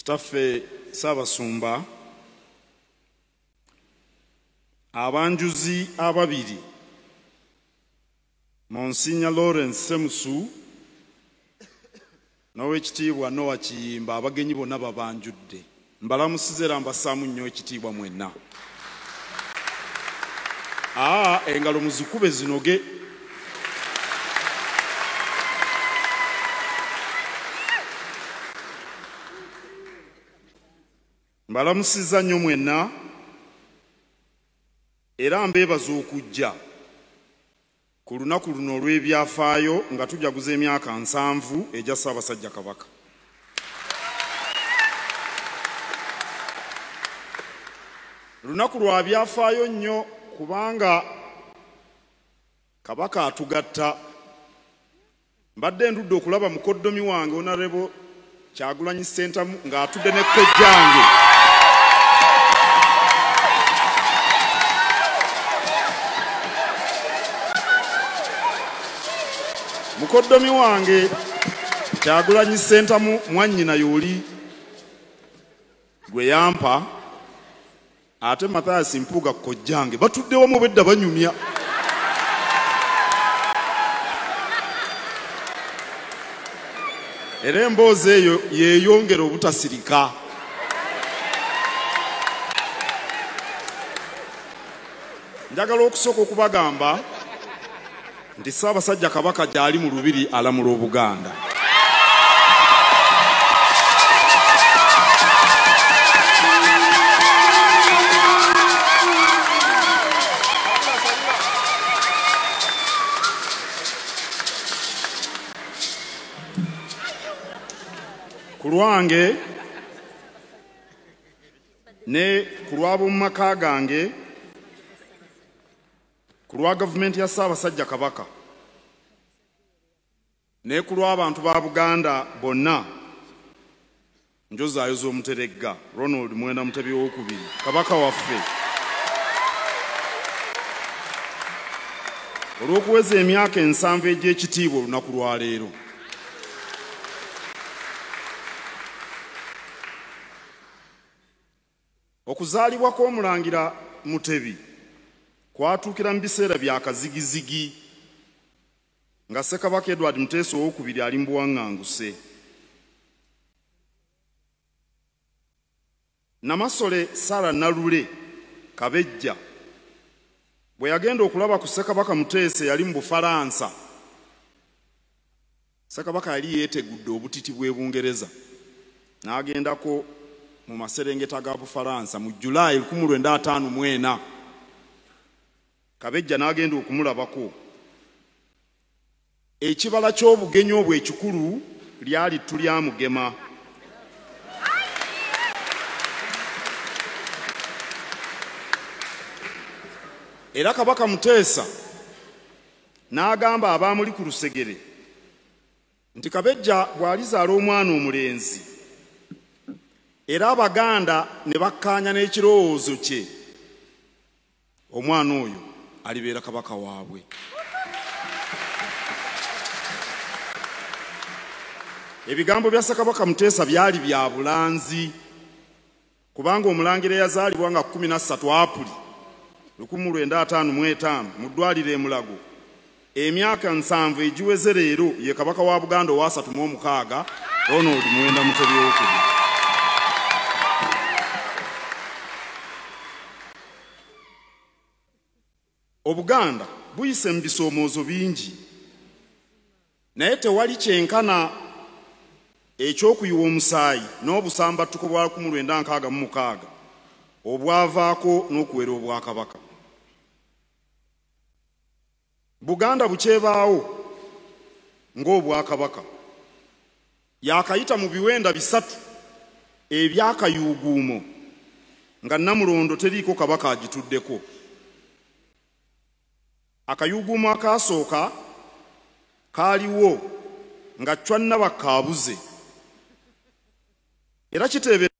Kitaffe Ssaabasumba, abanjuzi ababiri, Monsignor Lawrence Semusu n'Oweekitiibwa Noah Kiyimba, abagenyi bonna babanjudde. Mbalamusiza era mbassaamu nnyo ekitiibwa mwenna. Engalo muzikube zinoge. Mbalamusiza nnyo mwenna era mbeebaza okujja ku lunaku luno olw'ebyafaayo nga tujaguza emyaka 70 egya Ssaabasajja Kabaka. Lunaku lwa byafaayo nnyo kubanga Kabaka atugatta. Mbadde ndudde okulaba mukoddomi wange Honorable Kyagulanyi Ssentamu ng'atudde ne kojjange. Mukoddomi wange Kyagulanyi Ssentamu mwannyina y'oli gwe yampa, ate Mathias Mpuuga kojjange batudde wamu obwedda banyumya. Era emboozi eyo yeeyongera obutasirika. Njagala okusooka okubagamba nti Ssaabasajja Kabaka gy'ali mu Lubiri alamula Obuganda. Ku lwange ne ku lw'ab'omu maka gange, ku lwa gavumenti ya Ssaabasajja Kabaka ne ku lw'abantu ba Buganda bonna, njozaayoza Omuteregga Ronald Muwenda Mutebi owokubiri, Kabaka waffe, olw'okuweza emyaka 70 egy'ekitiibwa olunaku lwa leero. Okuzaalibwa kw'Omulangira Mutebi kwatuukira mu biseera bya kazigizigi nga Ssekabaka Edward Muteesa owokubiri ali mu buwaŋŋanguse. Namasole Sarah Nalule Kabejja bwe yagenda okulaba ku Ssekabaka Muteesa yali mu Bufalansa, Ssekabaka yali yeetegudde obutiti bw'e Bungereza n'agendako mu maserengeta ga Bufalansa mu Julaayi 1954. Kabejja n'agenda okumulabako. Ekibala ky'obugenyi obwo ekikulu lyali ttu lya Mugema. Era Kabaka Muteesa n'agamba abaamuli ku lusegere nti Kabejja bw'alizaala omwana omulenzi, era Abaganda ne bakkaanya n'ekirowoozo kye, omwana oyo alibeera kabaka waabwe. Ebigambo bya Ssekabaka Muteesa byali bya bulanzi, kubanga omulangira eyazaalibwa nga 13 Apuli 1955 mu ddwaliro e Mulago, emyaka 70 egiweze leero, ye Kabaka wa Buganda owa 36 Ronald Muwenda Mutebi owokubiri. Obuganda buyise mu bisoomoozo bingi, naye tewali kyenkana ekyokuyiwa omusaayi n'obusambattuko bwa 1966 obwavaako n'okuwera Obwakabaka. Buganda bukyebaawo ng'Obwakabaka yakayita mu biwenda 3 ebyakayuuguumo nga Nnamulondo teriiko kabaka agituddeko. Akayuuguumo akasooka kaaliwo nga Chwa Nabakka abuze, era kiteeberezebwa